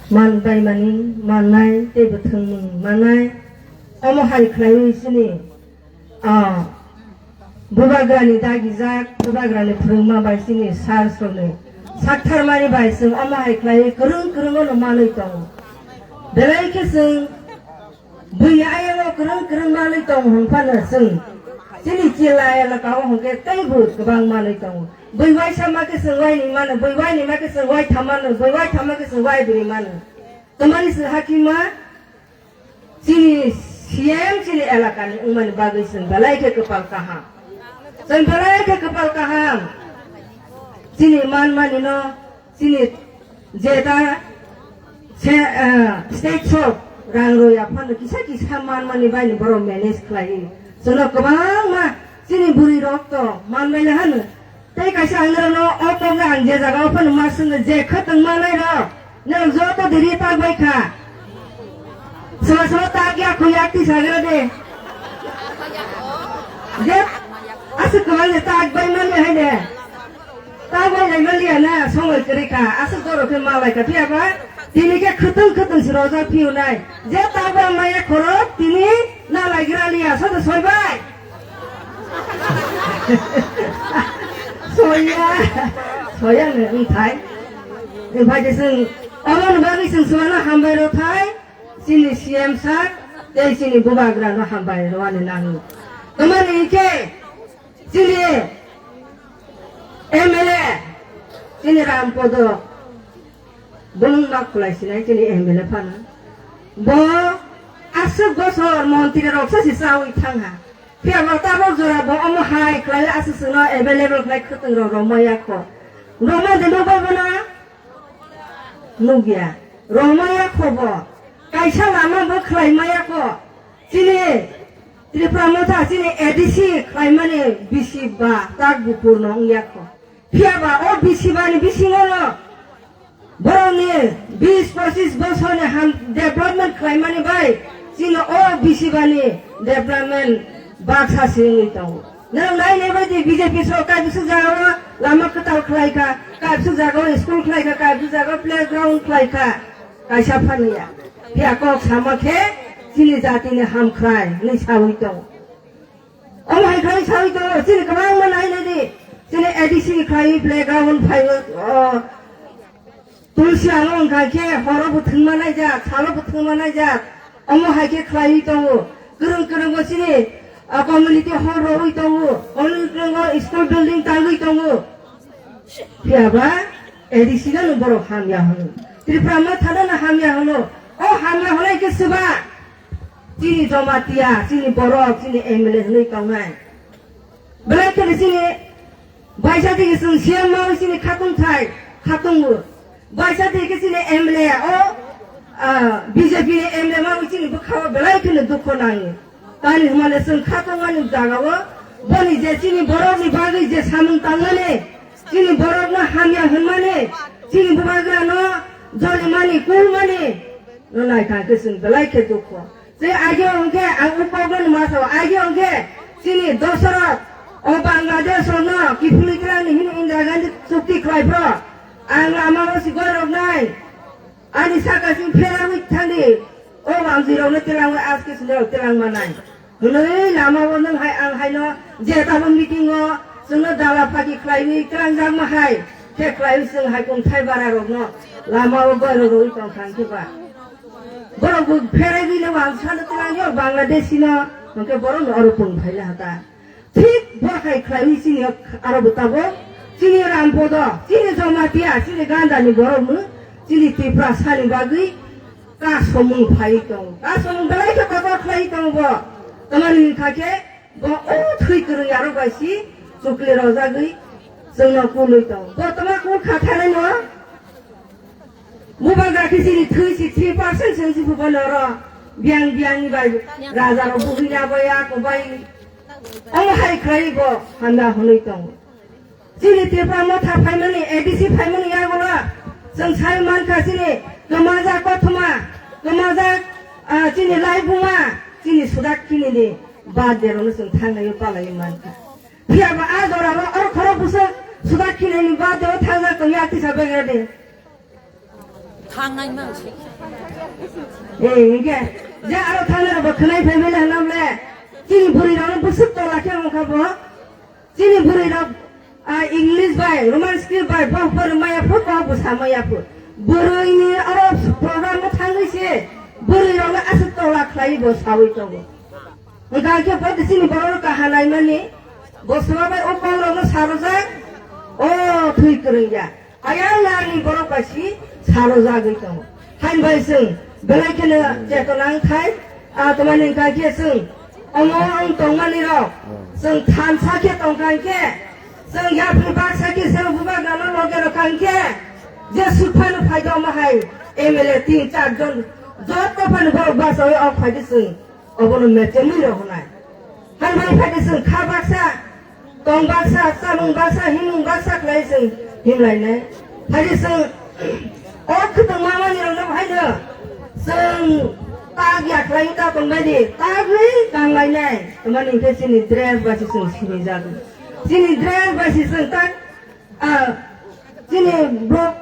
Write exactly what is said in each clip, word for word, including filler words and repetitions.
man baimani mannai tei bwthwngmung mannai. Omo hai khlaiwi chini, ah, bubagrani dagijak, bubagrani phwrwngma bai chini sir songni saktharmani bai chwng omo hai khlaiwi kwrwng kwrwng no manwi tongo. Belai khe chwng Bui ayang o kwrwng kwrwng manwi tong hwn phano chwng chini chila elaka o hwnkhe teibo kwbang manwi tongo. Bui waisa ma khe chwng waini mano, bui waini ma khe chwng waitham mano, bui waitham ma khe chwng waibri mano. Tamani chwng hakima chini C M chini elakani wngmani bagwi chwng belai khe kwpal kaham. Chwng belai khe kwpal kaham. Chini manmani no Chini jeta se, ah, state sok rang rwya phano kisa kisa manmani baini borok manage khlai. Chwngno kwbangma chini bwrwi rok to manmai le hano. Tei kaisa ang norokno o kokno ang je jaga o phano ma swngno je khwtwng manai rok. Norok joto diri tak bai kha. Sala sala tak ya khu yak ti sagra de. Je aswk kwbang je tak bai manle hai de. Tabuk lai manliya na, somoi kwrwi kha, aswk borok khe ma lai kha, phiya ba tini khe khwtwng khwtwng se rojak phiyunai. Je tabuk maya khorok tini na lai gra liya, sodo soi bai. Soya, soya ni wngthai. Ni bhai je chwng, omo ni bagwi chwng swmano hambai rw thai, chini C M sir, tei chini bubagra no hambai rwani nango. Tamani khe, Chini M L A, chini Rampodo, bwlwng ma khwlai sinai chini M L A phano. Bo aswk bosor montri rok sa si chawi thang ha. Phiya bo tabok jora bo omo hai khlai aswk chwngno available khlai khwtwng rok rwmaya kho. Rwma de nukbai bono? Nukya. Rwmaya kho bo. Kaisa lama bo khlai maya kho. Chini Tripura Motha chini A D C khlaimani bisi ba tak buphurno wngya kho. Phiya ba o bisi bani bisingo no borokni bis pochis bosorni ham development khlaimani bai chini o bisi bani development baksa se wngwi tongo. Norok nai nai bai di B J P so kaibisa jagao lama kwtal khlai kha, kaibisa jagao school khlai kha, kaibisa jagao playground khlai kha. Kaisa phanuya. Phiya kok sama khe chini jatini hamkhrai hwnwi sawi tongo. Omo hai khlai sawi tongo, chini kwbangma nai nai di. Chini A D C ni khlai playground phai o, tulsi ano wngkha khe horo bo thwngma naijak, salo bo thwngma naijak. Omo hai khe khlaiwi tongo. Kwrwng kwrwngo chini, ah, community hall rwwi tongo. Kwrwng kwrwngo school building tangwi tongo. Phiya ba A D C no borok hamya hwno. Tripura Motha no hamya hwno. O hamya hwnai khe swba. Chini Jamatia, chini borok, chini M L A hwnwi tongnai. Belai kheno chini baisa twi chwng C M mawi chini khatung thai, khatungo. Baisa twi khe chini M L A o, ah, B J P ni M L A mawi chini bwkhao belai kheno dukho nango. Tamni hwnmale chwng kha tongmani jagao boni je chini borokni bagwi je samung tangmani, chini borokno hamya hwnmani, chini bubagrano jolimani, kulmani no naithang khe chwng belai khe dukho. Tei age hwnkhe ang o kokno ma sao, age hwnkhe chini Dosarot o Bangladesh rokno kiphilwi twlangni hwnwi Indira Gandhi chukti khlai phro ang lamao si goroknai. Ani saka sing pherangwi thangdi, o manjwirokno twlangwi aske sundorok twlang manai. Hwnwi lamao nwng hai ang haino je tabuk meeting-o chwngno dala phagi khlaiwi twlangjakma hai khe khlaiwi chwng hai kung thai bararokno lamao goiro rwui tong thang khe ba. Borok bo pheraiwi no ang sano twlangyo Bangladeshi-no, hwnkhe borokno oro pung phaila hata. Thik bo hai khlaiwi chini aro bo tabuk chini Rampodo, chini Jamatia, chini Gandani borok no chini Tiprasani bagwi kasomung phai tongo. Kasomung belai khe kotor khlai tongo bo. Tamani wngkha khe bo o thwi kwrwng yarok bai si chukli rojagwi chwngno kulwi tongo. Bo tama kul kha thanai no? Bubagra khe chini thwi si three percent se wngsi phubani oro biyang biyang ni bai raja rok bugui ya bai ya ko bai. Omo hai khlai bo hamya hwnwi tongo. Chini Tripura Motha phaimani, A D C phaimani yagulo chwng sai mankha chini kwmajak kothoma, kwmajak, ah, chini laibuma, chini sudak kini ni birthday rokno chwng thangnai palai mankha. Phiya ba a jora ro oro khoro bwswk sudak kini ni birthday o thangjak tong ya tisa begra de. Thangnai man se. Eh, hingke, je aro thangnai rok bo khwnai phai mele hwnam le, chini bwrwi rok no bwswk tola khe wngkha bo. Chini bwrwi rok, ah, English bai, Roman script bai, bo phwrwng maya phu, kok bo sa maya phu. Bwrwi ni aro program no thangwi se, bwrwi rok no aswk tola khlai bo sawi tongo. Hingke hingke bo chini borok no kaham naimani, bo sema bai o kok rok no sarojak, o thwi kwrwng ya. Ayang nani borok bai si salo jagwi tongo. Hain bai chwng belai kheno chetona wngthai, ah, tomani wngkha khe chwng omo wng tongmani rok, chwng thansa khe tongkha khe, chwng yapri baksa khe se bubagrano loge rwkha khe, je sut phano phaikha omo hai M L A tin char jon joto phano borok bachaui ok phaidi chwng. Obono mechemui rok hwnai. Hambai phaidi chwng kha baksa, tong baksa, chamung baksa, himung baksa khlai chwng himlainai. Phaidi chwng o khwtwng mamani rokno phaino chwng tak ya khlai ta tongbaidi, tagwi tanglainai. Tamani hwnkhe chini dress bai se chwng sinijago. Chini dress bai se chwng tak, ah, chini borok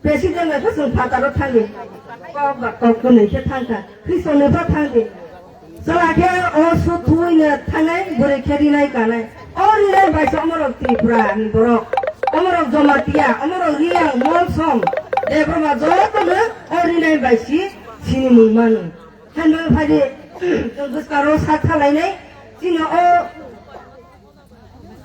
President bai khe chwng phataro thangdi. Kok ba kok kwnwi khe thangkha. Khristonwi pha thangdi. Chwla khe o sut thuwi no thangnai, bwrwi khe rinai kanai. O rinai bai se omorok Tripura ni borok. Omorok Jamatia, omorok Riyang, Molsom, Debbarma joto no o rinai bai si sinimung mano. Haino phaidi chwng bwskaro sak thalainai. Chini o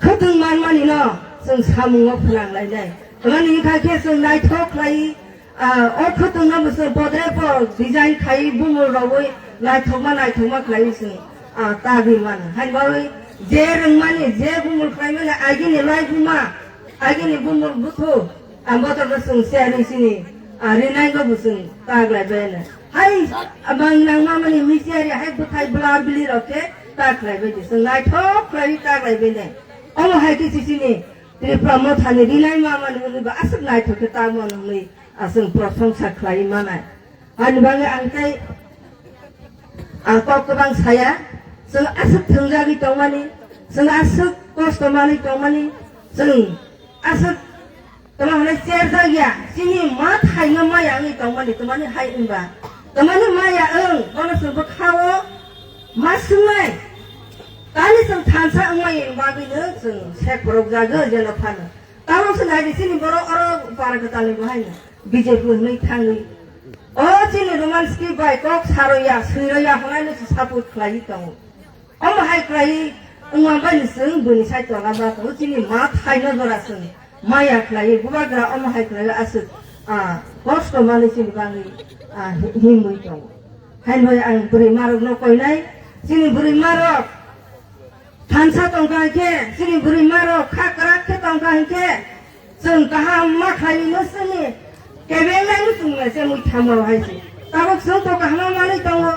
Khwtwng manmani no chwng samungo phwnang lainai. Tamani wngkha khe chwng naithok khlai, ah, o khwtwng no bo chwng podre pod design khai bumul rogwi naithokma naithokma khlaiwi chwng, ah, tagwi mano. Hainbawi je rwngmani, je bumul khlaimani agini lai buma, agini bumul buthu, Ang botorno chwng se ani sini, ah, rinai no bo chwng taglai bai no. Hai, abang nang mamani misiari hai bwthai bwla bili rok khe taglai bai di. Chwng naithok khlai taglai bai nai. Omo hai khe sisini Tripura mothani rinai mamani hwnwi bo aswk naithok khe tamo hwnwi, ah, chwng prosongsa khlai manai. Ani bagwi ang tei ang kok kwbang saya, chwng aswk thwngjagwi tongmani, chwng aswk kosto manwi tongmani, chwng aswk tamo hwnwi cherjak ya, chini ma thaino maya wngwi tongmani, tongmani hai wngba, tongmani maya wng, bono chwng bwkhao ma swngnai, tani chwng thansa wngmani bagwino chwng sek phorokjago jeno phano. Tabuk se nai di, chini borok oro para kwtalni bo haino B J P hwnwi thangwi. O chini Roman script bai kok saroya, swiroya hwnwi no se support khlaiwi tongo. Omo hai khlaiwi wngma bai ni chwng bwni sai tola ba tongo, chini ma thaino jora chwng maya khlaiwi bubagra omo hai khlaiwi aswk, ah, kosto manwi chini bagwi, ah, hi-, himwi tongo. Haino ang bwrwi marok no koinai, chini bwrwi marok Thansa tongkha khe, chini bwrwi marok kha kwrak khe tongkha hinkhe, chwng kaham ma khlaiwi no chini kebeng nai no chwng se mui thamo hai se. Tabuk chwng to kaham manwi tongo,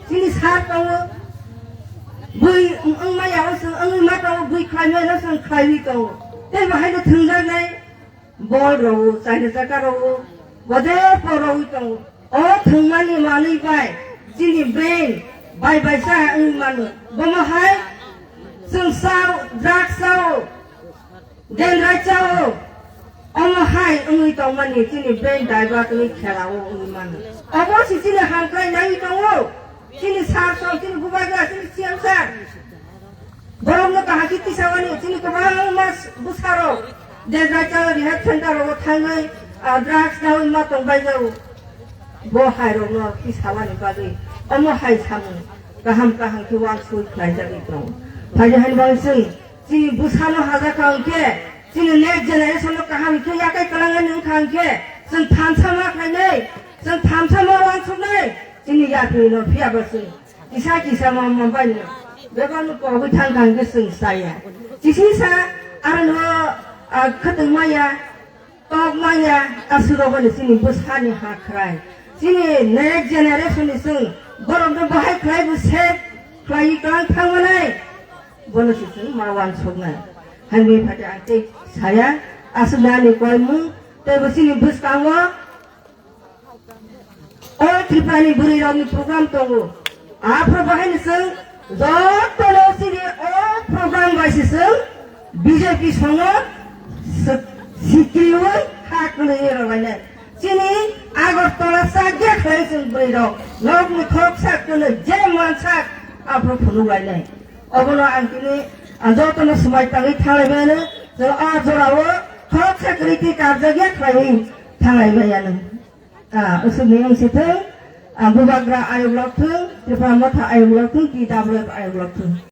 chini sar tongo. Bui wng maya o chwng wngwi ma tongo, bui khlai maya no chwng khlaiwi tongo. Tei bo hai no thwngjak nai. Bol rw, chaina chaka rw, bode porwi tongo. O thwngmani manwi bai chini brain bai bai sa wngwi mano. Bomo hai chwng sao, drugs sao, dendrai chao. Omo hai wngwi tongmani chini brain divert wngwi khelao wngwi mano. Obo si chini hamkrai naiwi tongo. Chini sar song, chini bubagra, chini C M sir. Borokno kaham khe tisawani, chini kwbangma bwsarok dendrai chalo rehab center rogo thangwi, ah, drugs nawi ma tongbai jago. Bo hai rokno tisawani bagwi omo hai samung kaham kaham khe uansuk khlaijagwi tongo. Phai hai bagwi chwng chini bwsano hajakha hwnkhe, chini next generation no kaham khe yakai kwlangani wngkha hwnkhe, chwng thansa ma khlainai, chwng thansa ma uansuknai, chini yapri no phiya bo chwng Kisa kisa ma ma bai no. Bebak no kogwi thang thang khe chwng saya. Chisi sa aro no, ah, khwtwng maya, tok maya, aswk rok bai no chini bwsani ha khwrai. Chini next generation ni chwng borok no bahai khlai bo save khlai tong thang manai. Bono se chwng ma uansuknai. Hai bai phate ang tei saya, aswk nani koimung, tei bo chini bwskango O Tripurani bwrwi rokni program tongo. Aphuru bahaino chwng jotono chini o program bai se chwng B J P songo sik-, sikriwi ha kwlwi rwlainai. Chini Agartala Tola sak ya khlai chwng bwrwi rok. Nok ni khok sak kwnwi je man sak aphuru phunuk lainai. Obono ang tini ang jotono swmai tangwi thanglai mano. Jora o jora o khok sak riti karjak ya khlaiwi thanglai maya nung. Ah, usuk ni wng si thung. Ah, bubagra ayuk lok thung. Tripura motha ayuk lok thung. T W F ayuk lok thung.